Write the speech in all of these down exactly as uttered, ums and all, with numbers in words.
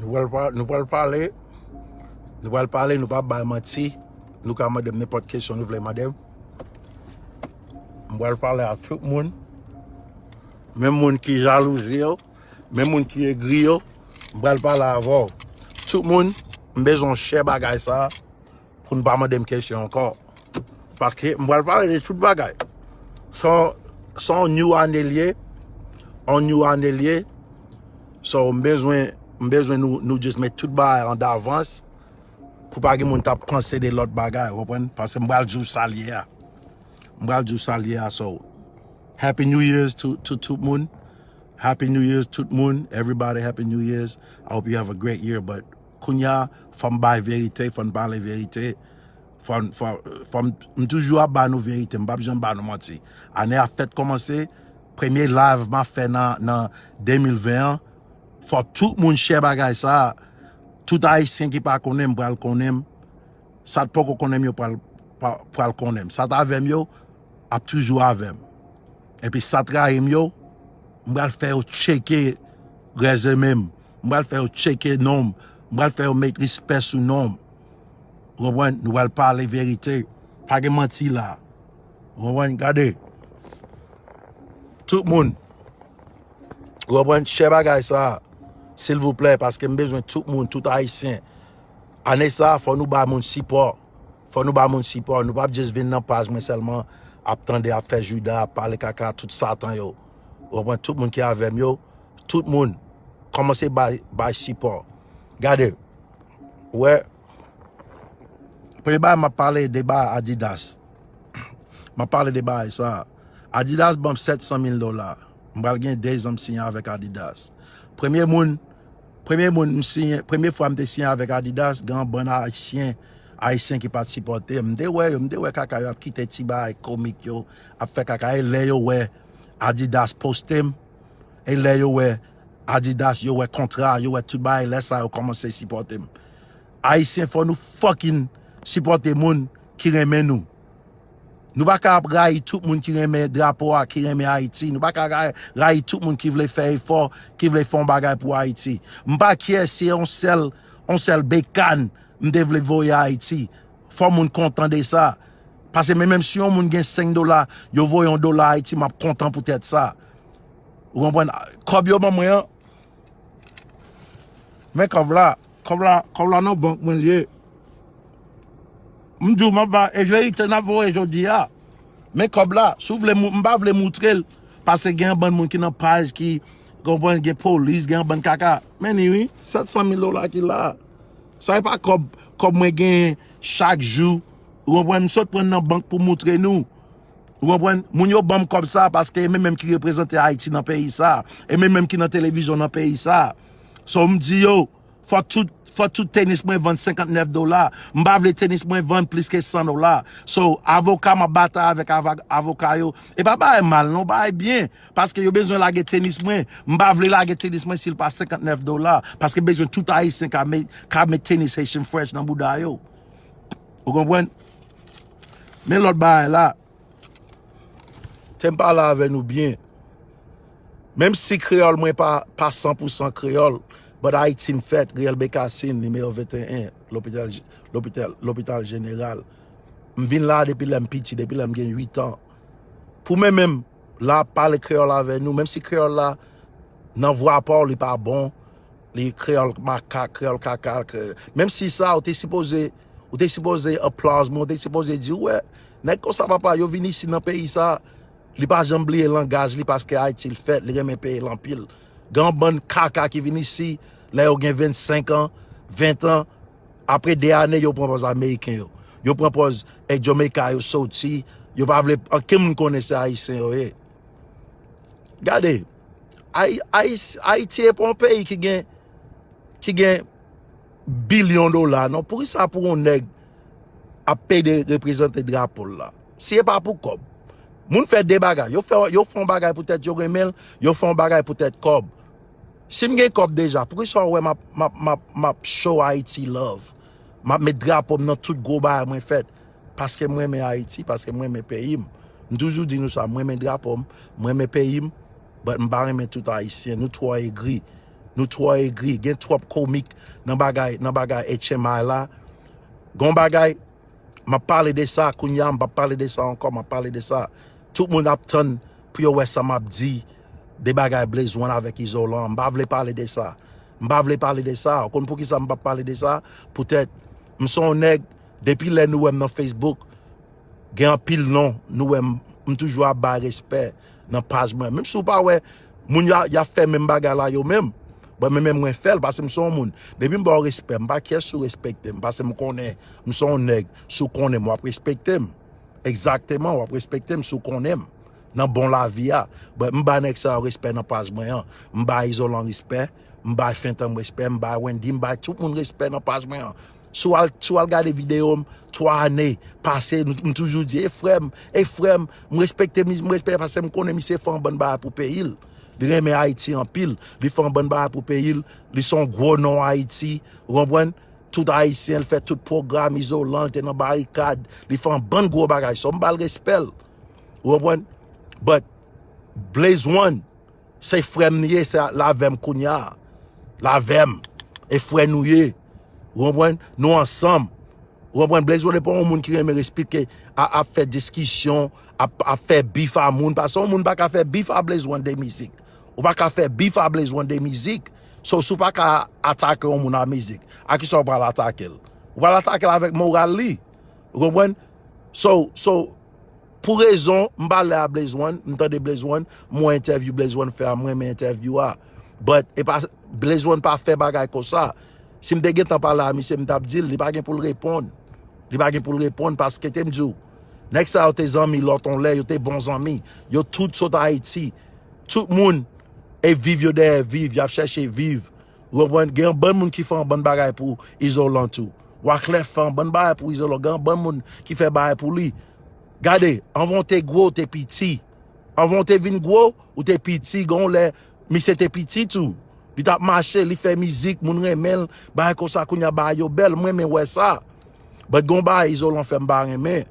Nou pral pa- nou pral pale. Nou pral pale, nou pa bay manti. Nou ka mande m nenpòt kesyon nou vle mande m. M pral pale a tout moun. Menm moun ki jalouzi yo, menm moun ki egri yo, m pral pale avè w. Tout moun, m bezwen w share bagay sa pou n pa mande m kesyon ankò. Paske m pral pale de tout bagay. Se yon- se yon new ane l ye. On new ane l ye. So, m bezwen, m bezwen nou, nou just met tout bagay an davans pou pa gen moun t ap panse de lòt bagay, ou konprann? Paske m pral di w sa l ye a. M pral di w sa l ye a. So, Happy New Year's to, to tout moun. Happy New Year's tout moun. Everybody, Happy New Year's. I hope you have a great year. But kounye a, fò m bay verite, fò n pale verite. Fò, n- fò, fò m, m toujou ap ba nou verite, m p ap janm ba nou manti. Ane a fèt kòmanse, premye live m ap fè nan, nan de mil ven an, fò tout moun share bagay sa. Tout Ayisyen ki pa konnen m pral konnen m. Sa t poko konnen m yo pral, pral, pral konnen m. Sa t avè m yo ap toujou avè m. Epi sa t rayi m yo, m pral fè yo tcheke rezime m. M pral fè yo tcheke non m. M pral fè yo met respè sou non m. Ou konprann? Nou pral pale verite. Pa gen manti la. Ou konprann? Gade. Tout moun. Ou konprann? Share bagay sa. Silvouplè, paske m bezwen tout moun, tout Ayisyen. Ane sa, fò nou ba moun sipò. Fò nou ba moun sipò. Nou p ap just vin nan paj mwen sèlman ap tande, ap fè jouda, ap pale kaka, tout satan yo. Ou konprann? Tout moun ki avè m yo, tout moun, kòmanse bay, bay sipò. Gade, wè, premye bagay m ap pale de bagay Adidas. M ap pale de bagay sa. Adidas ban m sèt san mil dola. M pral gen de zan m siyen avèk Adidas. Premye moun, premye moun m siyen, premye fwa m te siyen avèk Adidas, gen yon bann Ayisyen, Ayisyen ki pa t sipòte m. M te wè yo, m te wè kaka yo ap kite ti bagay komik yo ap fè kaka. E lè yo wè Adidas poste m, e lè yo wè Adidas, yo wè kontra, yo wè tout bagay, lè sa yo kòmanse sipòte m. Ayisyen, fò nou fucking sipòte moun ki renmen nou. Nou pa ka ap rayi tout moun ki renmen drapo a, ki renmen Ayiti. Nou pa ka ra- rayi tout moun ki vle fè efò, ki vle fè yon bagay pou Ayiti. M pa care si se yon sèl, yon sèl bekàn m te vle voye Ayiti. Fò moun kontan de sa. Paske men menm si yon moun gen senk dola, yo voye yon dola Ayiti, m ap kontan poutèt sa. Ou konprann? Kòb yo ban mwen an, men kòb la, kòb la, kòb la nan bank mwen l ye. M di w, m ap ba, e verite n ap voye jodi a. Men kòb la, si w vle, mou- m pa vle moutre l, paske gen yon bann moun ki nan paj ki, konprann, gen polis, gen yon bann kaka. Men ni wi, sèt san mil dola ki la. Sa e pa kòb, kòb mwen genyen chak jou. Ou konprann? M sot pran nan bank pou moutre nou. Ou konprann? Moun yo ban m kòb sa paske e menm menm ki reprezante Ayiti nan peyi sa. E menm menm ki nan televizyon nan peyi sa. So, m di yo, fò tout, fò tout tenis mwen vann senkant nèf dola. M pa vle tenis mwen vann plis ke san dola. So, avoka, m ap batay avèk ava- avoka yo. E pa bagay mal, non, bagay byen. Paske yo bezwen lage tenis mwen. M pa vle lage tenis mwen si l pa senkant nèf dola. Paske bezwen tout Ayisyen ka met, ka met tenis Haitian Fresh nan bouda yo. Ou konprann? Men lòt bagay la. Te m pale avè nou byen. Menm si kreyòl mwen pa, pa san pou san kreyòl, but Ayiti m fèt, Riyèl Bekasin, nimewo venteyen, lopital, lopital, lopital jeneral. M vin la depi lè m piti, depi lè m gen uit an. Pou mwen menm, la ap pale kreyòl avè nou, menm si kreyòl la, nan vwa pa w, li pa bon, li kreyòl makak, kreyòl kaka, kre- menm si sa, ou te sipoze, ou te sipoze applause mwen, ou te sipoze di, wè, nèg konsa papa, yo vin isi nan peyi sa, li pa janm bliye langaj li paske Ayiti l fèt, li renmen peyi l anpil. Gen yon bann kaka ki vin isi, lè yo gen vennsenk an, ven an, apre de ane, yo pran pòz Ameriken yo. Yo pran pòz, e, Jamaica yo soti, yo pa vle ankenn moun konnen se Ayisyen yo ye. Gade, Ay- Ayis- Ayiti e pa yon peyi ki gen, ki gen bilyon dola, non. Poukisa pou yon nèg ap pede reprezante drapo l la? Si e pa pou kòb. Moun fè de bagay. Yo fè, yo fè yon bagay poutèt yo renmen l, yo fè yon bagay poutèt kòb. Si m gen kòb deja, poukisa w wè m ap, m ap, m ap, m ap show Ayiti love? M ap met drapo m nan tout gwo bagay mwen fèt. Paske m renmen Ayiti, paske m renmen peyi m. M toujou di nou sa, m renmen drapo m, m renmen peyi m, but m pa renmen tout Ayisyen. Nou twò egri. Nou twò egri. Gen twòp komik nan bagay, nan bagay H M I la. Gon bagay, m ap pale de sa kounye a, m p ap pale de sa ankò, m ap pale de sa. Tout moun ap tann pou yo wè sa m ap di de bagay Blaze One avèk Izolan. M pa vle pale de sa. M pa vle pale de sa. Ou konn poukisa m p ap pale de sa? Poutèt, m se yon nèg, depi lè nou wè m nan Facebook, gen anpil non, nou wè m, m toujou ap bay respè nan paj mwen. Menm si w pa wè, moun y a, y ap fè menm bagay la yo menm. Bon, men menm mwen fè l, paske m se yon moun. Depi m ba w respè, m pa care si w respekte m, paske m konnen m se yon nèg. Si w konnen m, w ap respekte m. Egzakteman, w ap respekte m si w konnen m. Nan bon lavi a. But m ba nèg sa yo respè nan paj mwen an. M ba Izolan respè. M bay Fentanm respè. M bay Wendy. M bay tout moun respè nan paj mwen an. Si w al, si w al gade videyo m, twa ane pase, m, m toujou di, e frè m, e frè m, m respekte, m respekte paske m konnen misye fè yon bann bagay pou peyi l. Li renmen Ayiti anpil. Li fè yon bann bagay pou peyi l. Li se yon gwo non Ayiti. Ou konprann? Tout Ayisyen, l fè tout pwogram, Izolan, l te nan barikad. Li fè yon bann gwo bagay. So, m ba l respè l. Ou konprann? But, Blaze One, se frè m li ye, se l avè m kounye a. L avè m. E frè nou ye. Ou konprann? Nou ansanm. Ou konprann? Blaze One pa yon moun ki renmen esplike, a, ap fè diskisyon, ap, ap fè bif a moun. Paske yon moun pa ka fè bif a Blaze One de mizik. Ou pa ka fè bif a Blaze One de mizik. So, si w pa ka atake yon moun a mizik, a kisa w pral atake l? Ou pral atake l avèk moral li. Ou konprann? So, so, pou rezon, m pale a Blaze One, m tande Blaze One, m wè entèvyou Blaze One fè a, m renmen entèvyou a. But, e pa, Blaze One pa fè bagay konsa. Si m te gentan pale a misye, m t ap di l, li pa gen pou l reponn. Li pa gen pou l reponn paske te m di w, nèg sa yo te zanmi lòt on lè, yo te bon zanmi. Yo tout sot Ayiti. Tout moun e viv yo dèyè viv, y ap chèche viv. Ou konprann? Gen yon bann moun ki fè yon bann bagay pou Izolan tou. Wyclef fè yon bann bagay pou Izolan. Gen yon bann moun ki fè bagay pou li. Gade, anvan w te gwo, w te piti. Anvan w te vin gwo, ou te piti. Gen yon lè, misye te piti tou. Li t ap mache, li fè mizik, moun renmen l. Bagay konsa, kounye a bagay yo bèl. M renmen wè sa. But gen yon bagay Izolan fè m pa renmen.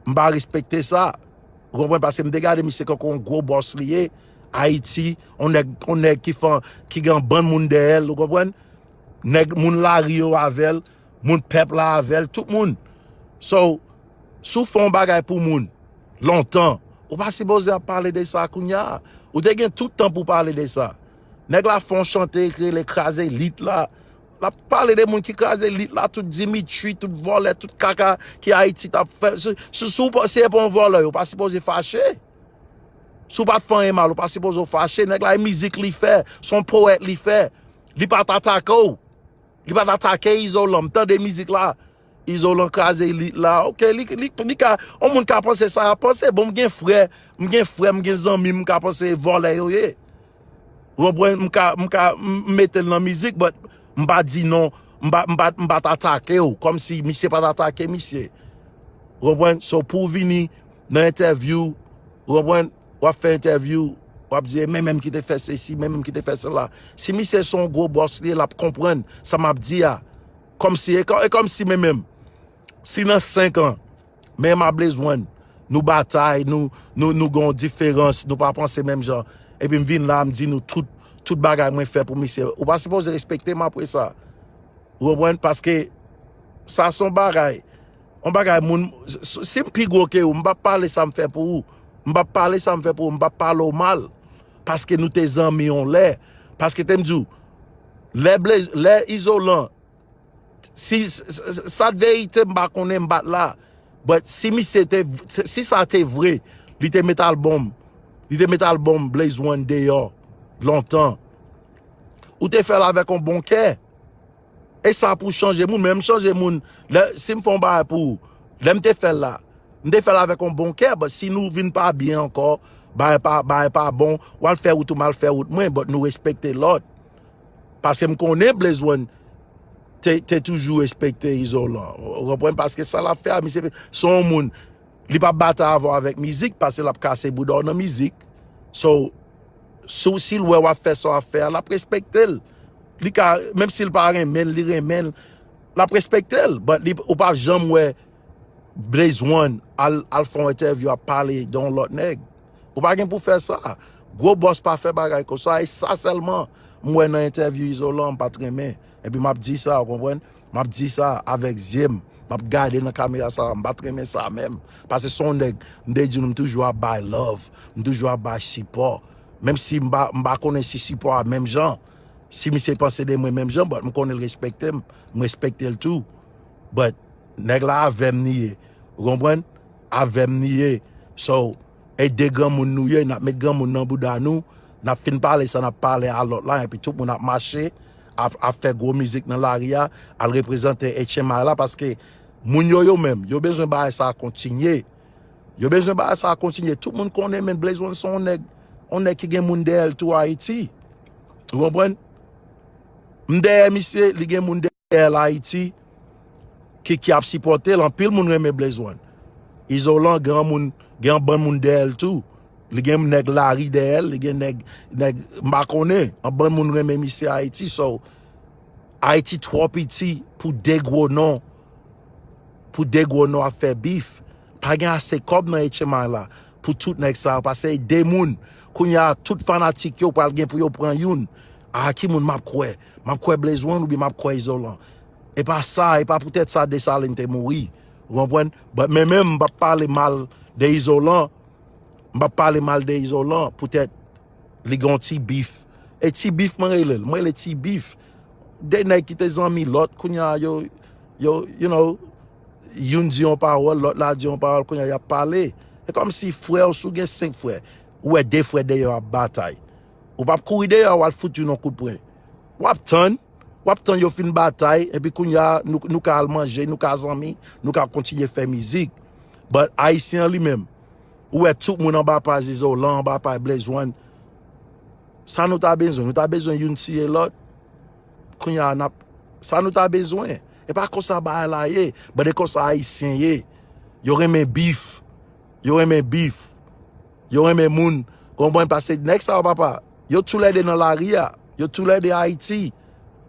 M pa respekte sa. Ou konprann? Paske m te gade misye kankou yon gwo bòs li ye. Ayiti, yon nèg, yon nèg ki fè, ki gen yon bann moun dèyè l, ou konprann? Nèg, moun lari yo avè l, moun pèp la avè l, tout moun. So, si w fè yon bagay pou moun, lontan, ou pa sipoze ap pale de sa kounye a. Ou te gen tout tan pou pale de sa. Nèg la fè yon chante ki rele Kraze Lit la. L ap pale de moun ki kraze lit la, tout Dimitri, tout vòlè, tout kaka ki Ayiti t ap fè. Si, si, si w pa, si e pa yon vòlè, yo pa sipoze fache. Si w pa t fè anyen mal, ou pa sipoze w fache. Nèg la, e mizik li fè, se yon powèt li fè. Li pa t atake w. Li pa t atake Izolan. M tande mizik la. Izolan kraze lit la. Ok, li, li, li ka, yon moun ka panse sa y ap panse. Bon, m gen frè, m gen frè, m gen zanmi, m ka panse vòlè yo ye. Ou konprann? M ka, m ka, m m mete l nan mizik, but m pa di non, m pa, m pa, m pa t atake w, kòmsi misye pa t atake misye. Ou konprann? So, pou w vini nan entèvyou, ou konprann? W ap fè entèvyou, w ap di, e men menm ki te fè sesi, men menm ki te fè sela. Si misye se yon gwo bòs li ye, l ap konprann sa m ap di a. Kòmsi, e kò-, e kòmsi men menm, si nan senk an, men m a Blaze One, nou batay, nou, nou, nou gen yon diferans, nou pa panse menm jan. Epi m vin la, m di nou tout, tout bagay mwen fè pou misye. Ou pa sipoze respekte m apre sa. Ou konprann? Paske sa se yon bagay. Yon bagay moun, s-, si m pi gwo ke ou, m p ap pale sa m fè pou ou. M p ap pale sa m fè pou ou, m p ap pale w mal. Paske nou te zanmi yon lè. Paske te m di w, lè Blaze, lè Izolan, si s-, s-, s-, sa t verite, m pa konnen, m pa t la. But si misye te, si sa te vre, li te met albòm, li te met albòm Blaze One deyò lontan. Ou te fè l avèk yon bon kè. E sa pou chanje moun, men m chanje moun. Lè, si m fè yon bagay pou ou, lè m te fè l la, m te fè l avèk yon bon kè, but si nou vin pa byen ankò, bagay pa, bagay pa bon, w al fè wout ou, m al fè wout mwen, but nou respekte lòt. Paske m konnen Blaze One te, te toujou respekte Izolan. Ou konprann? Paske sa l ap fè a, misye se yon moun, li p ap batay avè w avèk mizik, paske l ap kase bouda w nan mizik. So, si, si l wè w ap fè sa w ap fè a, l ap respekte l. Li ka, menm si l pa renmen l, li renmen l, l ap respekte l. But li, ou p ap janm wè Blaze One al, al fè yon entèvyou ap pale de yon lòt nèg. Ou pa gen pou fè sa. Gwo bòs pa fè bagay konsa, e sa sèlman m wè nan entèvyou Izolan, m pa t renmen. Epi m ap di sa, ou konprann? M ap di sa avèk zye m. M ap gade nan kamera sa, m pa t renmen sa menm. Paske se yon nèg, m te di nou, m toujou ap bay love, m toujou ap bay sipò. Menm si m pa, m pa konnen si sipò a menm jan. Si misye panse de mwen menm jan, but m konnen l respekte m, m respekte l tou. But nèg la avè m li ye. Ou konprann? Avè m li ye. So, e de granmoun nou ye, n ap met granmoun nan bouda nou, n ap fin pale sa n ap pale a lòt la, epi tout moun ap mache, ap, ap fè gwo mizik nan lari a, al reprezante H M I la, paske moun yo, yo menm, yo bezwen bagay sa a kontinye. Yo bezwen bagay sa a kontinye. Tout moun konnen, men Blaze One se yon nèg, yon nèg ki gen moun dèyè l tou Ayiti. Ou konprann? M dèyè misye, li gen moun dèyè l Ayiti ki, ki ap sipòte l. Anpil moun renmen Blaze One. Izolan gen yon moun, gen yon bann moun dèyè l tou. Li gen nèg lari dèyè l, li gen nèg, nèg m pa konnen. Yon bann moun renmen misye Ayiti. So, Ayiti twò piti pou de gwo non, pou de gwo non ap fè bif. Pa gen ase kòb nan H M I la pou tout nèg sa yo, paske e de moun. Kounye a, tout fanatik yo pral gen pou yo pran youn. A ki moun m ap kwè? M ap kwè Blaze One oubyen m ap kwè Izolan? E pa sa, e pa poutèt sa Desalin te mouri. Ou konprann? But men menm, m p ap pale mal de Izolan. M p ap pale mal de Izolan, poutèt li gen yon ti bif. E ti bif, mwen rele l. Mwen rele ti bif. De nèg ki te zanmi lòt, kounye a yo, yo, you know, youn di yon pawòl, lòt la di yon pawòl, kounye a y ap pale. E kòmsi frè w, si w gen senk frè, ou wè de frè dèyè w ap batay. Ou p ap kouri dèyè w al fout youn yon kout pwen. W ap tann, w ap tann yo fin batay, epi kounye a, nou, nou ka al manje, nou ka zanmi, nou ka kontinye fè mizik. But Ayisyen an li menm, ou wè tout moun anba pay Izolan, anba pay Blaze One. Sa nou ta bezwen? Nou ta bezwen youn tiye lòt. Kounye a, n ap, sa nou ta bezwen? E pa konsa bagay la ye. But e konsa Ayisyen ye. Yo renmen bif. Yo renmen bif. Yo renmen moun. Konprann? Paske nèg sa yo, papa, yo toulède nan lari a. Yo toulède Ayiti.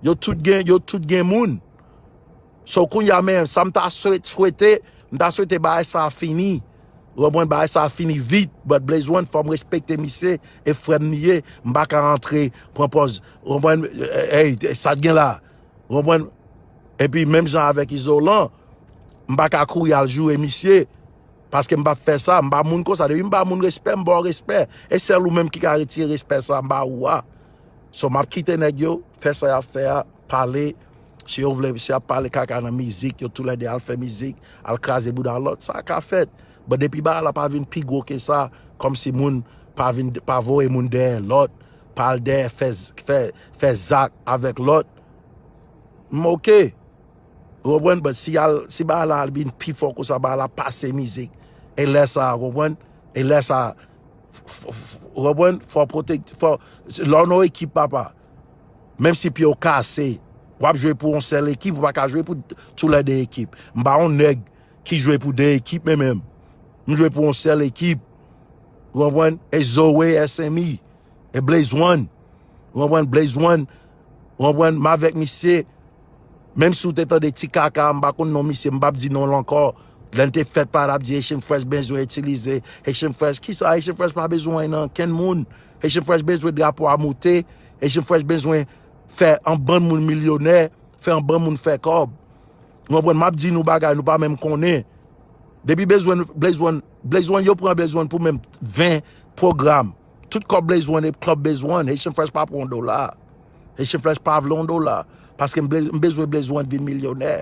Yo tout gen, yo tout gen moun. So, kounye a, men, sa m ta swete, swete, m ta swete bagay sa a fini. Ou konprann? Bagay sa a fini vit, but Blaze One, fò m respekte misye, e frè m li ye, m pa ka antre, pran pòz, ou konprann? Ey, sa t gen la. Ou konprann? Epi, menm jan avèk Izolan, m pa ka kouri al joure misye, paske m p ap fè sa, m pa moun konsa. Depi m ba moun respè, m ba w respè. E sèl ou menm ki ka retire respè sa m ba ou a. So, m ap kite nèg yo fè sa y ap fè a, pale. Si yo vle, si y ap pale kaka nan mizik, yo toulède al fè mizik, al kraze bouda lòt, sa ka fèt. But depi bagay la pa vin pi gwo ke sa, kòmsi moun pa vin, pa voye moun dèyè lòt, pa al dèyè fè, fè, fè zak avèk lòt, m oke. Ou konprann? But si al, si bagay la al vin pi fò konsa, bagay la pase mizik. E lè sa a, ou konprann? E lè sa a, f-, f-, f-, ou konprann? Fò pwotek-, fò, lè w nan ekip, papa, menm si pye w kase, w ap jwe pou yon sèl ekip, ou pa ka jwe pou toulède ekip. M pa yon nèg ki jwe pou de ekip, men menm. M jwe pou yon sèl ekip. Ou konprann? E Zoe, S M I, e Blaze One. Ou konprann? Blaze One. Ou konprann? M avèk misye. Menm si w te tande ti kaka, m pa konn non misye, m p ap di non l ankò. Lè l te fèt, pa t ap di Haitian Fresh bezwen itilize. Haitian Fresh, kisa Haitian Fresh pa bezwen nan kenn moun? Haitian Fresh bezwen drapo a moute. Haitian Fresh bezwen fè yon bann moun milyonè, fè yon bann moun fè kòb. Ou konprann? M ap di nou bagay, nou pa menm konnen. Depi Blaze One, Blaze One, Blaze One, yo pran Blaze One pou menm ven pwogram. Tout kòb Blaze One e kòb Blaze One. Haitian Fresh pa pran yon dola. Haitian Fresh pa vle yon dola. Paske m ble-, m bezwen Blaze One vin milyonè.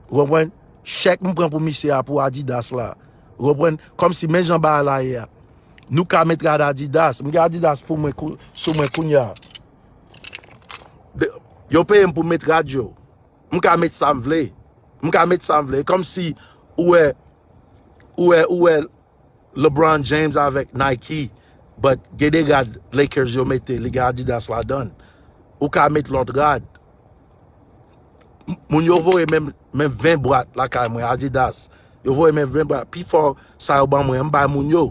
Ou konprann? Chèk m pran pou misye a pou Adidas la. Ou konprann? Kòmsi men jan bagay la ye a. Nou ka met rad Adidas. M gen Adidas pou mwen kou-, sou mwen kounye a. De, yo peye m pou m met rad yo. M ka met sa m vle. M ka met sa m vle. E kòmsi ou wè, ou wè, ou wè LeBron James avèk Nike, but gen de rad Lakers yo mete, li gen Adidas ladan l. Ou ka met lòt rad. M-, moun yo voye menm, menm ven bwat lakay mwen, Adidas. Yo voye menm ven bwat. Pifò sa yo ban mwen, m bay moun yo.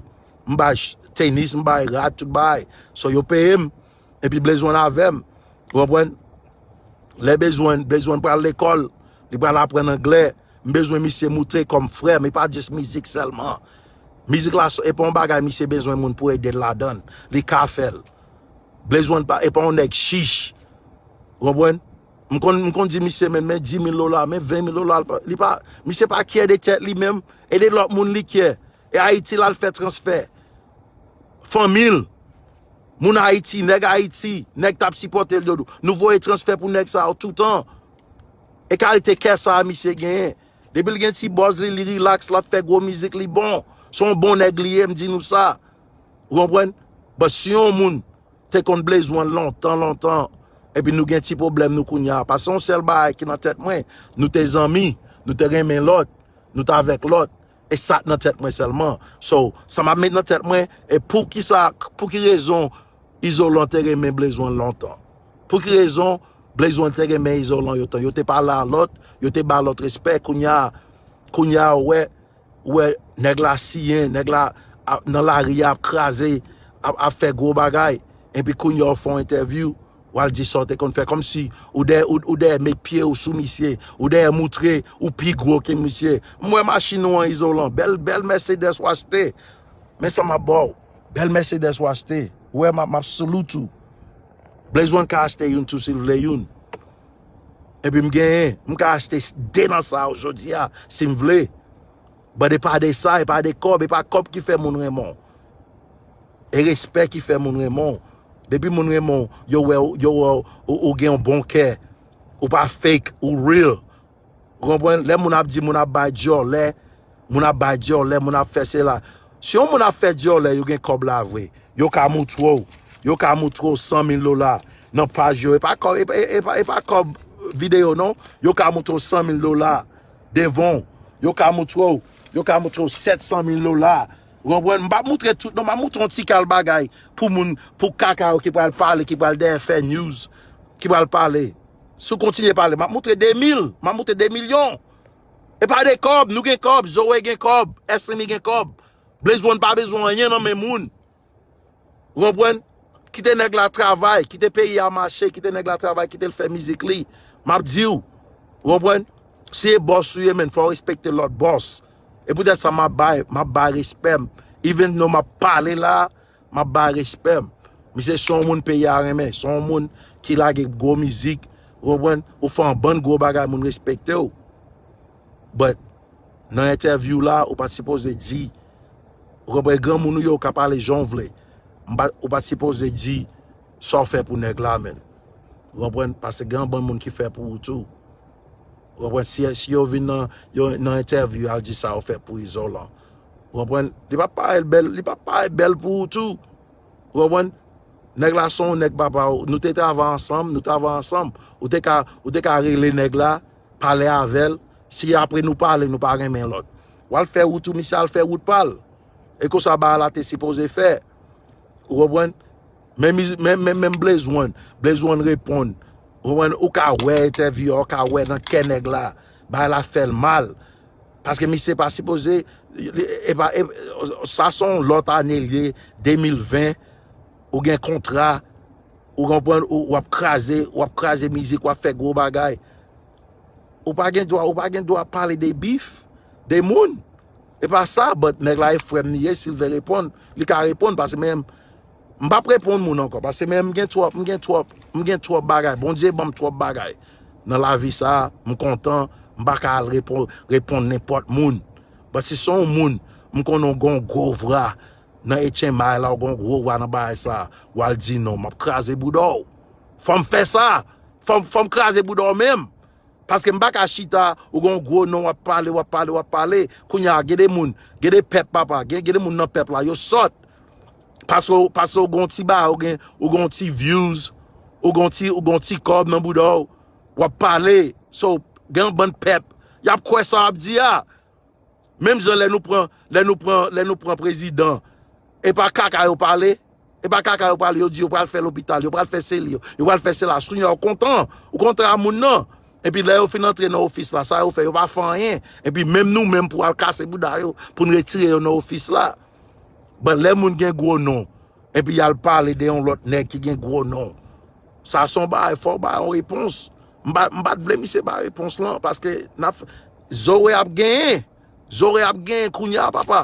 M bay ch-, tenis, m bay rad, tout bagay. So, yo peye m. Epi Blaze One avè m. Ou konprann? Lè Blaze One, Blaze One pral lekòl, li pral aprann anglè. M bezwen misye moute kòm frè m, e pa jis mizik sèlman. Mizik la, e pa yon bagay misye bezwen moun pou ede l ladan l. Li ka fè l. Blaze One pa, e pa yon nèg chich. Ou konprann? M konn, m konn di misye, men, men dis mil dola, men ven mil dola, li pa, li pa, misye pa kyè de tèt li menm, e de lòt moun li kyè. E Ayiti l al fè transfè. Fanmi l, moun Ayiti, nèg Ayiti, nèg t ap sipòte l, yo, nou voye transfè pou nèg sa yo toutan. E kalite kè sa a misye genyen. Depi l gen ti buzz li, li relax, l ap fè gwo mizik, li bon. Se yon bon nèg li ye, m di nou sa. Ou konprann? But si yon moun te konn Blaze One lontan, lontan, epi nou gen ti pwoblèm nou kounye a. Paske yon sèl bagay ki nan tèt mwen, nou te zanmi, nou te renmen lòt, nou t avèk lòt. E sa k nan tèt mwen sèlman. So, sa m ap met nan tèt mwen, e poukisa, pou ki rezon Izolan te renmen Blaze One lontan? Pou ki rezon Blaze One te renmen Izolan yo tan? Yo te pale a lòt, yo te ba lòt respè. Kounye a, kounye a, ou wè, ou wè, nèg la siyen, nèg la ap, nan lari a ap kraze, ap, ap fè gwo bagay. Epi kounye a, ou fè yon entèvyou, w al di sa w te konn fè. Kòmsi ou dèyè, ou, ou dèyè met pye w sou misye, ou dèyè moutre ou pi gwo ke misye. M wè machin ou an, Izolan, bèl, bèl Mercedes w achte. Men sa m ap ba w. Bèl Mercedes w achte. Ou wè, m ap, m ap salute ou. Blaze One ka achte youn tou si l vle youn. Epi m genyen, m ka achte de nan sa yo jodi a, si m vle. But e pa de sa, e pa de kòb, e pa kòb ki fè moun renmen w. E respè ki fè moun renmen w. Depi moun renmen w, yo wè, yo wè ou, ou gen yon bon kè. Ou pa fake, ou real. Ou konprann? Lè moun ap di moun ap bay dyòlè, moun ap bay dyòlè, moun ap fè sela. Si yon moun ap fè dyòlè, yo gen kòb la vre. Yo ka moutre w, yo ka moutre w san mil dola nan paj yo. E pa kòb, e pa, e pa, e pa kòb videyo non. Yo ka moutre w san mil dola devan w. Yo ka moutre w, yo ka moutre w sèt san mil dola. Ou konprann? M p ap moutre tout non, m ap moutre yon ti kal bagay pou moun, pou kaka yo ki pral pale, ki pral dèyè fè news, ki pral pale. Si w kontinye pale, m ap moutre de mil, m ap moutre de milyon. E pa de kòb, nou gen kòb, Zoe gen kòb, Eslimi gen kòb. Blaze One pa bezwen anyen nan men moun. Ou konprann? Kite nèg la travay, kite peyi a mache, kite nèg la travay, kite l fè mizik li. M ap di w, ou konprann? Si e bòs ou ye, men, fò w respekte lòt bòs. E poutèt sa, m ap bay, m ap bay respè m. Even though m ap pale la, m ap bay respè m. Misye se yon moun peyi a renmen, se yon moun ki lage gwo mizik, ou konprann? Ou fè yon bann gwo bagay, moun respekte w. But, nan entèvyou la, ou pa t sipoze di, ou konprann, granmoun ou ye, ou ka pale jan w vle. M pa, ou pa t sipoze di sa w fè pou nèg la, menn. Ou konprann? Paske gen yon bann moun ki fè pou ou tou. Ou konprann? Si, si yo vin nan, yo, nan entèvyou, y al di sa yo fè pou Izolan. Ou konprann? Li p ap parèt bèl, li p ap parèt bèl pou ou tou. Ou konprann? Nèg la se yon nèg papa, nou te travay ansanm, nou travay ansanm. Ou te ka, ou te ka rele nèg la, pale avè l. Si apre nou pale, nou pa renmen lòt. W al fè wout ou, misye al fè wout pa l. E konsa bagay la te sipoze fè. Ou konprann? Men, men, men, men Blaze One, Blaze One reponn. Ou konprann? Ou ka wè entèvyou a, ou ka wè nan kè nèg la. Bagay la fè l mal. Paske misye pa sipoze, e pa, e, sa se yon lòt ane l ye, de mil ven, ou gen kontra, ou konprann, ou, w ap kraze, w ap kraze mizik, w ap fè gwo bagay. Ou pa gen dwa, ou pa gen dwa pale de bif, de moun. E pa sa, but nèg la e frè m li ye, si l vle reponn, li ka reponn, paske men, m p ap reponn moun ankò, paske men m gen twòp, m gen twòp, m gen twòp bagay. Bondye ban m twòp bagay. Nan lavi sa, m kontan, m pa ka al reponn, reponn nenpòt moun. But si se yon moun, m konnen w gen yon gwo vwa nan H M I la, w gen yon gwo vwa nan bagay sa, w al di non, m ap kraze bouda w. Fò m fè sa. Fò m, fò m kraze bouda w menm. Paske m pa ka chita, ou gen yon gwo non, w ap pale, w ap pale, w ap pale. Kounye a, gen de moun, gen de pèp, papa, gen, gen de moun nan pèp la, yo sòt. Paske, paske ou gen yon ti bagay, ou gen, ou gen yon ti views, ou gen yon ti, ou gen yon ti kòb nan bouda w, w ap pale. So, gen yon bann pèp, y ap kwè sa w ap di a. Menm jan lè nou pran, lè nou pran, lè nou pran prezidan, e pa kaka yo pale, e pa kaka yo pale, yo di yo pral fè lopital, yo pral fè seli, yo pral fè sela, kounye a w kontan, ou kontan a moun nan. Epi lè yo fin antre nan ofis la, sa yo fè, yo pa fè anyen. Epi menm nou menm pou al kase bouda yo, pou n retire yo nan ofis la. But lè moun gen gwo non, epi y al pale de yon lòt nèg ki gen gwo non. Sa se yon bagay, fò w bay yon repons. M pa, m pa t vle misye bay repons lan, paske n ap, Zoe ap genyen. Zoe ap genyen kounye a, papa.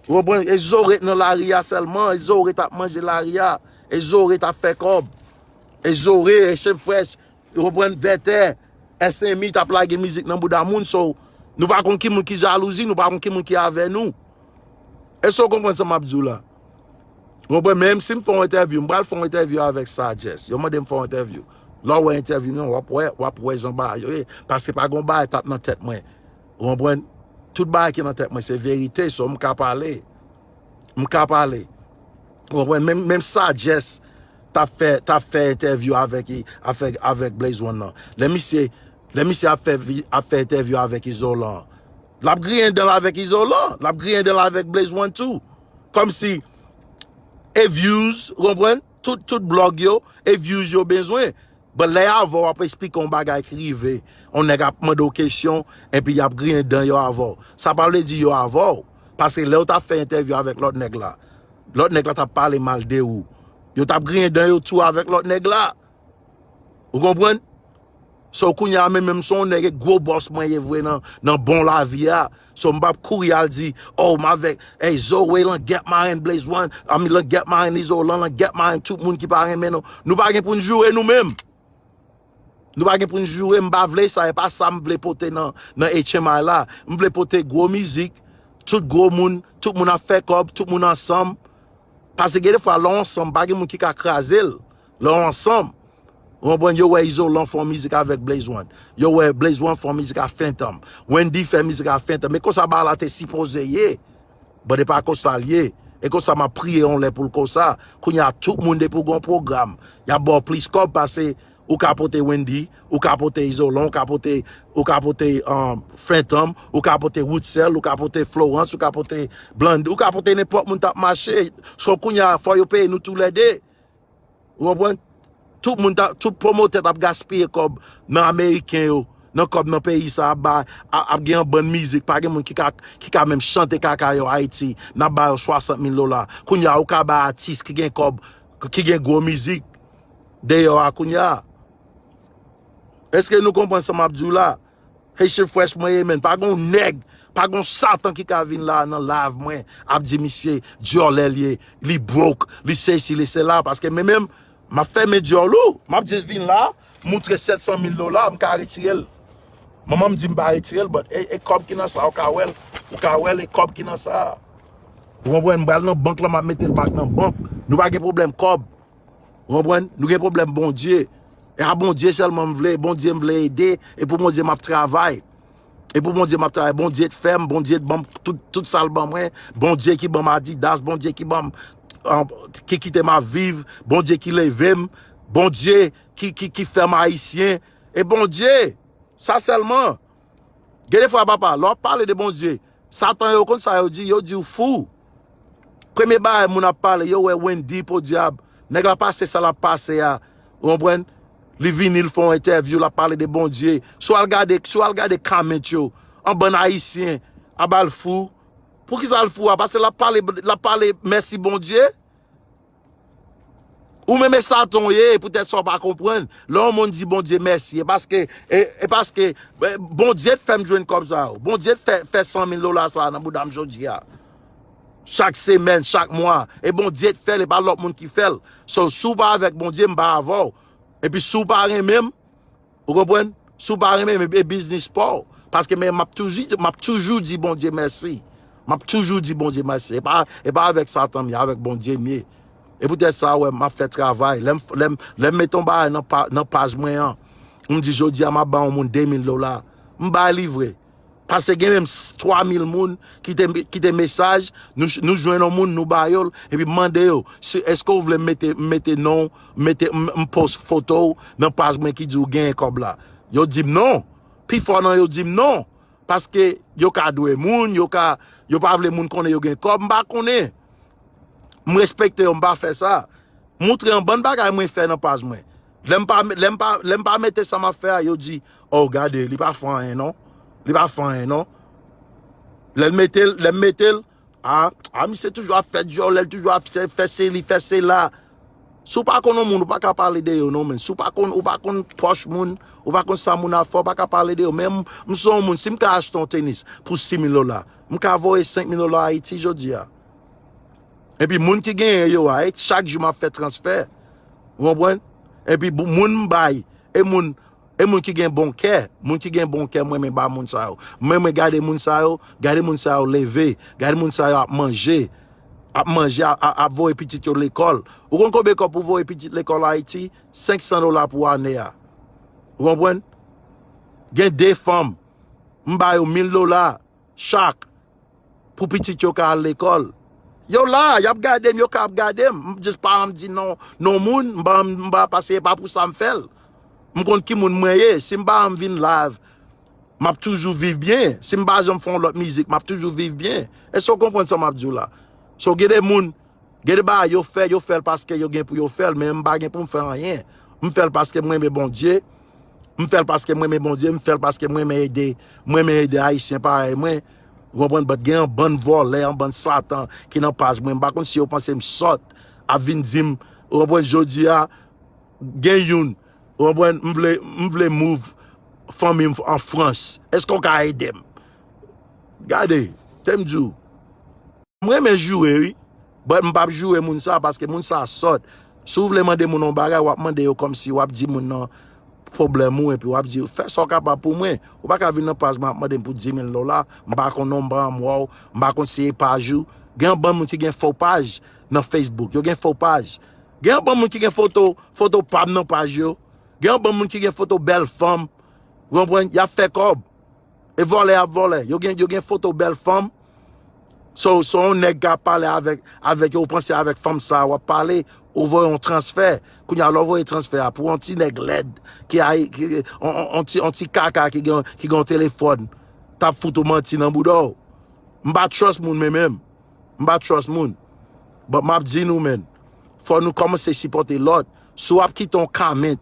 Ou konprann? E Zoe ret nan lari a sèlman, e Zoe ret ap manje lari a. E Zoré t ap fè kòb. E Zoré, e Chen Frèch, ou konprann, Vètè, S M I t ap lage mizik nan bouda moun, so, nou pa konn ki moun ki jalouzi, nou pa konn ki moun ki avè nou. Èske w konprann sa m ap di w la? Ou konprann? Menm si m fè yon entèvyou, m pral fè yon entèvyou avèk Sagesse. Yo mande m fè yon entèvyou. Lè w wè entèvyou m nan, w ap wè, w ap wè jan bagay yo ye. Paske pa gon bagay t ap nan tèt mwen. Ou konprann? Tout bagay ki nan tèt mwen, se verite, so m ka pale. M ka pale. Ou konprann? Menm, menm Sagesse t ap fè, t ap fè entèvyou avèk, avèk, avèk Blaze One nan. Lè misye, lè misye ap fè, vi- ap fè entèvyou avèk Izolan, l ap griyen dan l avèk Izolan, l ap griyen dan l avèk Blaze One tou. Kòmsi, e views, ou konprann? Tout, tout blòg yo, e views yo bezwen. But lè y avè w, w ap esplike yon bagay ki rive, yon nèg ap mande w kesyon, epi y ap griyen dan yo avè w. Sa pa vle di yo avè w. Paske lè w t ap fè entèvyou avèk lòt nèg la, lòt nèg la t ap pale mal de ou. Yo t ap griyen dan yo tou avèk lòt nèg la. Ou konprann? So, kounye a, menm, menm se yon nèg gwo bòs mwen ye vre nan, nan bon lavi a. So, m p ap kouri al di, oh, m avèk, hey, Zoe, Langèt Maren, Blaze One, ami, Langèt Maren, Izolan, Langèt Maren, tout moun ki pa renmen nou. Nou pa gen pou n joure nou menm. Nou pa gen pou n joure, m pa vle sa, e pa sa m vle pote nan, nan H M I la. M vle pote gwo mizik, tout gwo moun, tout moun ap fè kòb, tout moun ansanm. Paske gen defwa, lè w ansanm, pa gen moun ki ka kraze l. Lè w ansanm, ou konprann, yo wè Izolan fè yon mizik avèk Blaze One. Yo wè Blaze One fè yon mizik ak Phantom. Wendy fè mizik ak Phantom. E konsa bagay la te sipoze ye. But e pa konsa l ye. E konsa m ap priye yon lè pou l konsa. Kounye a, tout moun depi w gen yon pwogram, y ap ba w plis kòb pase ou ka pote Wendy, ou ka pote Izolan, ou ka pote, ou ka pote um, Phantom, ou ka pote Woodsell, ou ka pote Florence, ou ka pote Blondedy, ou ka pote nenpòt moun t ap mache. So kounye a, fò yo peye nou toulède. Ou konprann? Tout moun, ta, tout pwomotè t ap gaspiye kòb nan Ameriken yo, nan kòb nan peyi sa ap ba, ap, ap gen yon bann mizik, pa gen moun ki ka, ki ka menm chante kaka yo Ayiti, n ap ba yo swasant mil dola. Kounye a, ou ka bay atis ki gen kòb, ki gen gwo mizik deyò a kounye a. Èske nou konprann sa m ap di w la? Haitian Fresh mwen ye, men pa gon nèg, pa gon satan ki ka vin la nan live mwen ap di misye dyòlè l ye, li broke, li sesi, li sela, paske men menm, m ap fèmen dyòl ou, m ap jis vin la, moutre sèt san mil dola, m ka retire l. Manman m di m pa retire l, but e, e kòb ki nan sa, ou ka wè l, ou ka wè l, e kòb ki nan sa. Ou konprann, m pral nan bank la, m ap mete l back nan bank. Nou pa gen pwoblèm kòb. Ou konprann? Nou gen pwoblèm Bondye. E a Bondye sèlman m vle, Bondye m vle ede, e pou Bondye m ap travay. E pou Bondye m ap travay, Bondye t fè m, Bondye t ban m tout, tout sa l ban mwen, Bondye ki ban m Adidas, Bondye ki ban m, an, ki kite m ap viv, Bondye ki leve m, Bondye ki, ki, ki fè m ayisyen. E Bondye, sa sèlman. Gen defwa, papa, lè w ap pale de Bondye, satan yo konn sa yo di, yo di w fou. Premye bagay moun ap pale, yo wè Wendy podyab. Nèg la pase sa l ap pase a. Ou konprann? Li vini, l fè yon entèvyou, l ap pale de Bondye. Si w al gade, si w al gade comment yo, an bann ayisyen ap ba l fou. Poukisa l fou a? Paske l ap pale, l ap pale mèsi Bondye. Ou menm e satan w ye, e poutèt sa w pa konprann. Lè yon moun di Bondye mèsi, e paske, e, e paske, e, Bondye t fè m jwenn kòb sa yo. Bondye t fè, fè san mil dola sa a nan bouda m jodi a. Chak semèn, chak mwa. E Bondye t fè l, e pa lòt moun ki fè l. So, si w pa avèk Bondye, m pa avè w. Epi si w pa renmen m, ou konprann? Si w pa renmen m, e biznis pa w. Paske men m ap toujou, m ap toujou di Bondye mèsi. M ap toujou di Bondye mèsi. E pa, e pa avèk satan m ye, avèk Bondye m ye. E poutèt sa, w wè, m ap fè travay. Lè m, lè m, lè m mete yon bagay nan pa, nan paj mwen an, m di, jodi a, m ap ba yon moun de mil dola. M bay li vre. Paske gen menm s-, twa mil moun ki te, ki te mesaj, nou, nou jwenn yon moun, nou ba yo l, epi m mande yo, si, èske w vle m mete, m mete non w, m mete, m, m post foto w nan paj mwen ki di w genyen kòb la? Yo di m non. Pifò nan yo di m non. Paske yo ka dwe moun, yo ka, yo pa vle moun konnen yo gen kòb, m pa konnen. M respekte yo, m pa fè sa. Moutre yon bann bagay mwen fè nan paj mwen. Lè m pa, lè m pa, lè m pa mete sa m ap fè a, yo di, oh, gade, li pa fè anyen non. Li pa fè anyen non. Lè l mete l, lè m mete l, a, a, misye toujou ap fè dyòlè, l toujou ap fè, fè seli, fè sela. Si w pa konn yon moun, ou pa ka pale de yo non, men. Si w pa konn, ou pa konn pòch moun, ou pa konn sa moun ap fè, ou pa ka pale de yo. Men m, m se yon moun, si m ka achte yon tenis pou sis mil dola, m ka voye senk mil dola Ayiti jodi a. Epi moun ki genyen yo a, e chak jou m ap fè transfè. Ou konprann? Epi bou- moun m bay, e moun, e moun ki gen bon kè, moun ki gen bon kè, mwen renmen ba moun sa yo. Mwen renmen gade moun sa yo, gade moun sa yo leve, gade moun sa yo ap manje, ap manje, ap, ap, ap voye pitit yo lekòl. Ou konn konbyen kòb pou voye pitit lekòl Ayiti? Senk san dola pou ane a. Ou konprann? Gen de fanm, m ba yo mil dola chak pou pitit yo ka al lekòl. Yo la, y ap gade m, yo ka ap gade m. M jis pa janm di non, non moun, m pa, m pa, paske e pa pou sa m fè l. M konn ki moun mwen ye. Si m pa janm vin live, m ap toujou viv byen. Si m pa janm fè yon lòt mizik, m ap toujou viv byen. Èske w konprann sa m ap di w la? So, gen de moun, gen de bagay yo fè, yo fè l paske yo gen pou yo fè l, men m pa gen pou m fè anyen. M fè l paske m renmen Bondye. M fè l paske m renmen Bondye, m fè l paske m renmen ede, m renmen ede Ayisyen parèy mwen. Ou konprann? But gen yon bann vòlè, yon bann satan ki nan paj mwen. M pa konn si yo panse m sòt ap vin di m, ou konprann, jodi a, gen youn, ou konprann, m vle, m vle move fanmi m an Frans. Èske w ka ede m? Gade, te m di w. M renmen joure, wi. But m p ap joure moun sa, paske moun sa sòt. Si w vle mande moun yon bagay, w ap mande yo kòmsi w ap di moun nan pwoblèm ou, epi w ap di, "Fè sa w kapab pou mwen." Ou pa ka vin nan paj mwen ap mande m pou di mil dola. M pa konn non, m pa janm wè w, m pa konn si e paj ou. Gen yon bann moun ki gen fo paj nan Facebook. Yo gen fo paj. Gen yon bann moun ki gen foto, foto pa m nan paj yo. Gen yon bann moun ki gen foto bèl fanm. Ou konprann? Y ap fè kòb. E vòlè ap vòlè. Yo gen, yo gen foto bèl fanm. So, so yon nèg ka pale avèk, avèk yo, ou panse avèk fanm sa a w ap pale, ou voye yon transfè. Kounye a, lè w voye transfè a, pou yon ti nèg lèd, ki ay, ki, on, on, on ti, on ti kaka ki gen, ki gen yon telefòn, t ap fout ou manti nan bouda w. M pa trust moun, men menm. M pa trust moun. But m ap di nou, men, fò nou kòmanse sipòte lòt. Si w ap kite yon comment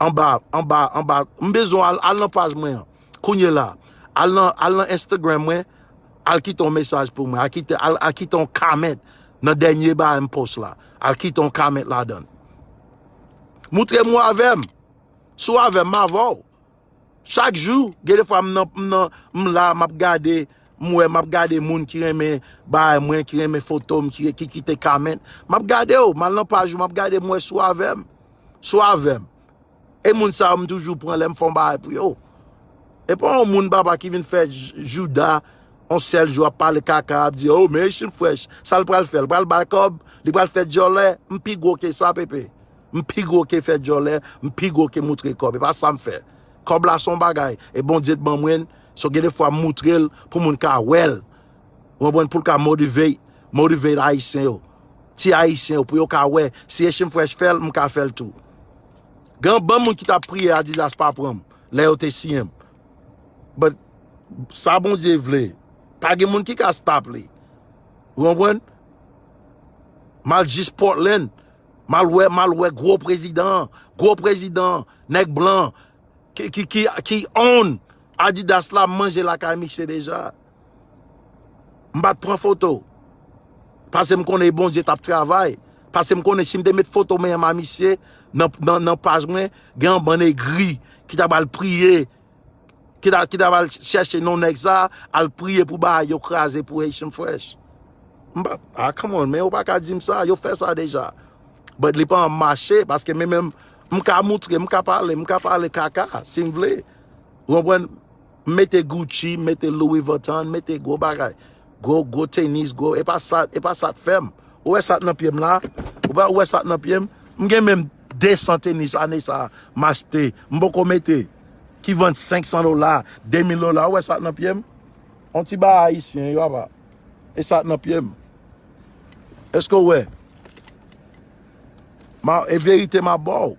anba, anba, anba, m bezwen al, al nan paj mwen an. Kounye la, al nan, al nan Instagram mwen, al kite yon mesaj pou mwen, al kite, al, al kite yon comment nan dènye bagay m post la. Al kite yon comment ladan l. Moutre m ou avè m. Si w avè m, m avè w. Chak jou, gen de fwa m nan, m nan, m la, m ap gade, m wè, m ap gade moun ki renmen bagay mwen, ki renmen foto m, ki, ki kite comment. M ap gade w, m al nan paj ou, m ap gade, m wè si w avè m. Si w avè m. E moun sa yo, m toujou pran lè m fè yon bagay pou yo. E pa yon moun, papa, ki vin fè j- jouda, yon sèl jou ap pale kaka, ap di, "Oh, men Haitian Fresh, sa l pral fè? L pral bay kòb? Li pral fè djòlè?" M pi gwo ke sa, Pepe. M pi gwo ke fè djòlè, m pi gwo ke moutre kòb. E pa sa m fè. Kòb la se yon bagay, e Bondye t ban mwen l, so gen de fwa m moutre l pou moun ka wè l. Ou konprann? Pou l ka motivate, motivate Ayisyen yo. Ti Ayisyen yo, pou yo ka wè, si Haitian Fresh fè l, m ka fè l tou. Gen yon bann moun ki t ap priye Adidas pa pran m, lè yo te siyen m. But, sa Bondye vle, pa gen moun ki ka stop li. Ou konprann? M al jis Portland, m al wè, m al wè gwo prezidan, gwo prezidan, nèg blan, ki, ki, ki, ki own Adidas la, m manje lakay misye deja. M pa t pran foto. Paske m konnen Bondye t ap travay. Paske m konnen si m te met foto menm a misye nan, nan, nan paj mwen, gen yon bann egri ki ta pral priye, ki ta, ki ta pral chèche non nèg sa, al priye pou bagay yo kraze pou Haitian Fresh. M pa, ah, come on, men yo pa ka di m sa, yo fè sa deja. But li pa an mache, paske men menm, m ka moutre, m ka pale, m ka pale kaka, si m vle. Ou konprann? M mete Gucci, m mete Louis Vuitton, m mete gwo bagay. Gwo, gwo tenis, gwo, e pa sa, e pa sa t fè m. Ou wè sa t nan pye m la? Ou pa, ou wè sa t nan pye m? M gen menm de san tenis ane sa a, m achte, m poko mete, ki vann senk san dola, de mil dola, ou wè sa t nan pye m? On ti bagay ayisyen, wi, papa. E sa t nan pye m. Èske w wè? Ma, e verite m ap ba w.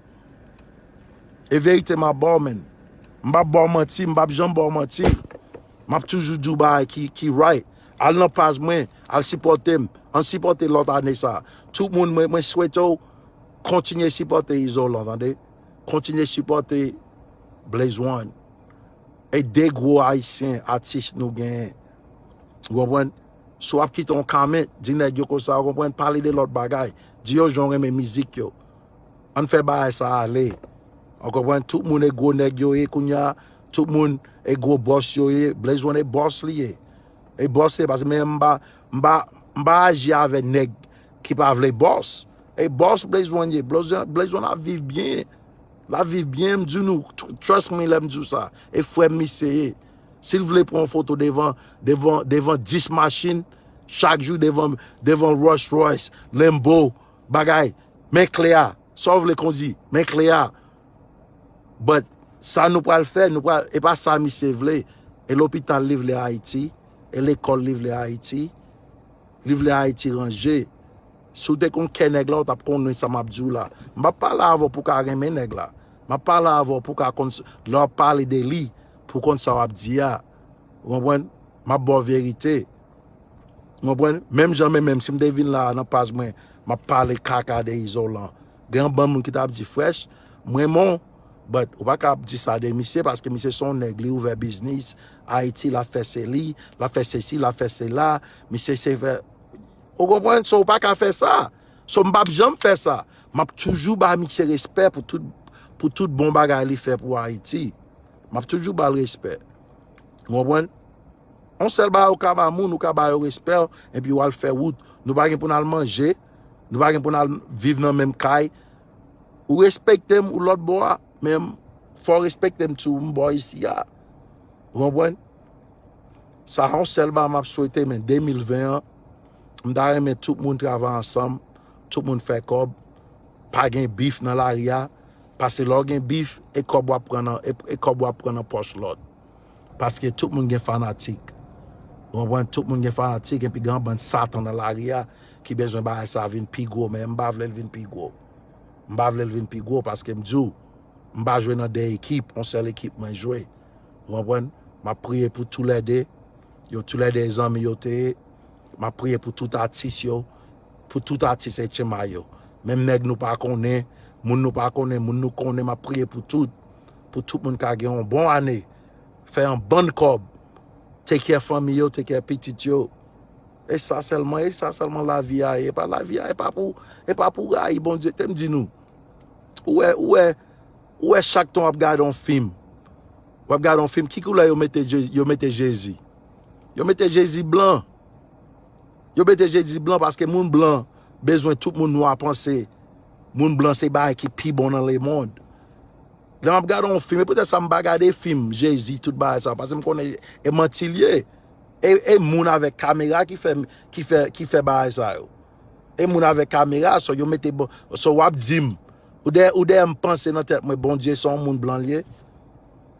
E verite m ap ba w, men. M p ap ba w manti, m p ap janm ba w manti. M ap toujou di w bagay ki, ki right. Al nan paj mwen, al sipòte m. Ann sipòte lòt ane sa a. Tout moun, mwen, mwen swete w kontinye sipòte Izolan, tande. Kontinye sipòte Blaze One. E de gwo ayisyen atis nou genyen. Ou konprann? Si w ap kite yon comment, di nèg yo konsa, ou konprann? Pale de lòt bagay. Di yo jan w renmen mizik yo. Ann fè bagay sa ale. Ou konprann? Tout moun e gwo nèg yo ye kounye a. Tout moun e gwo bòs yo ye. Blaze One e bòs li ye. E bòs li ye, paske men m pa, m pa, m pa aji avè nèg ki pa vle bòs. E bòs Blaze One ye. Blaze One ap viv byen. L ap viv byen, m di nou, tr- trust me lè m di w sa. E frè m misye ye. Si l vle pran yon foto devan, devan, devan dis machin, chak jou devan, devan Rolls Royce, Lambo, bagay, men klè a. Sa w vle kondi, men klè a. But sa nou pral fè, nou pral, e pa sa misye vle. E lopital li vle Ayiti, e lekòl li vle Ayiti, li vle Ayiti ranje. Si w te konn kè nèg la, w t ap konnen sa m ap di w la. M p ap pale avè w pou w ka renmen nèg la. M ap pale avè w pou w ka konn s- lè w ap pale de li, pou w konn sa w ap di a. Ou konprann? M ap ba w verite. Ou konprann? Menm jan men menm si m te vin la nan paj mwen, m ap pale kaka de Izolan. Gen anbann moun ki t ap di frèch, m renmen w, but ou pa ka ap di sa de misye paske misye se yon nèg, li ouvè biznis Ayiti, l ap fè se li, l ap fè sesi, l ap fè sela, misye se fè. Ou konprann? So, ou pa ka fè sa. So, m p ap janm fè sa. M ap toujou ba misye respè pou tout, pou tout bon bagay li fè pou Ayiti. M ap toujou ba l respè. Ou konprann? Yon sèl bagay ou ka ba moun, ou ka ba yo respè w, epi w al fè wout. Nou pa gen pou n al manje, nou pa gen pou n al viv nan menm kay. Ou respekte m, ou lòt bò a, men fò w respekte m tou, m bò isi a. Ou konprann? Sa yon sèl bagay m ap swete, men de mil ven an, m ta renmen tout moun travay ansanm, tout moun fè kòb, pa gen bif nan lari a, paske lè w gen bif, e kòb w ap pran nan, e, e kòb w ap pran nan pòch lòt. Paske tout moun gen fanatik. Ou konprann? Tout moun gen fanatik, epi gen yon bann satan nan lari a ki bezwen bagay sa vin pi gwo, men m pa vle l vin pi gwo. M pa vle l vin pi gwo, paske m di w, m pa jwe nan de ekip, yon sèl ekip mwen jwe. Ou konprann? M ap priye pou toulède. Yo toulède zanmi yo te ye. M ap priye pou tout atis yo, pou tout atis H M I yo. Menm nèg nou pa konnen, moun nou pa konnen, moun nou konnen, m ap priye pou tout. Pou tout moun ka gen yon bon ane, fè yon bann kòb, take care fanmi yo, take care pitit yo. E sa sèlman, e sa sèlman lavi a ye. E pa lavi a, e pa pou, e pa pou rayi Bondye. Te m di nou, ou wè, ou wè, ou wè chak tan w ap gade yon fim, w ap gade yon fim, ki koulè yo mete Je- yo mete Jezi? Yo mete Jezi blan. Yo mete Jezi blan paske moun blan bezwen tout moun nwa panse moun blan se bagay ki pi bon nan lemonn. Lè m ap gade yon fim, e poutèt sa m pa gade fim Jezi, tout bagay sa, paske m konnen e manti l ye. E, e moun avèk kamera ki fè, ki fè, ki fè bagay sa yo. E moun avèk kamera, so yo mete, bon, so w ap di m, ou dèyè, ou dèyè m panse nan tèt mwen, Bondye se yon moun blan l ye.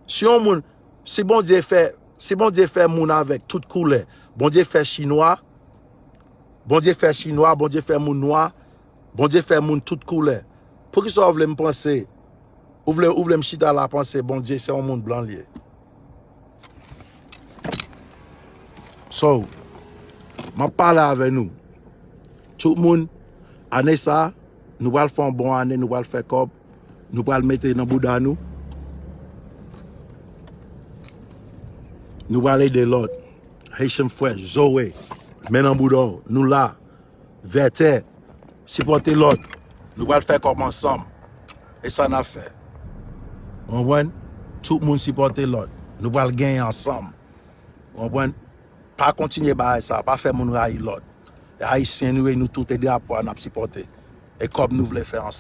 Si yon moun, si Bondye fè, si Bondye fè moun avèk tout koulè, Bondye fè chinwa, Bondye fè chinwa, Bondye fè moun nwa, Bondye fè moun tout koulè. Poukisa w vle m panse, ou vle, ou vle m chita la panse Bondye se yon moun blan l ye? So, m ap pale avè nou. Tout moun, ane sa, nou pral fè yon bon ane, nou pral fè kòb, nou pral mete nan bouda nou. Nou pral ede lòt. Haitian Fresh, Zoe, men nan bouda w, nou la. Vètè, sipòte lòt. Nou pral fè kòb ansanm. E sa n ap fè. Ou konprann? Tout moun sipòte lòt. Nou pral genyen ansanm. Ou konprann? Pa kontinye bagay sa, pa fè moun rayi lòt. E Ayisyen nou ye, nou tout e drapo a n ap sipòte. E kòb nou vle fè ansanm.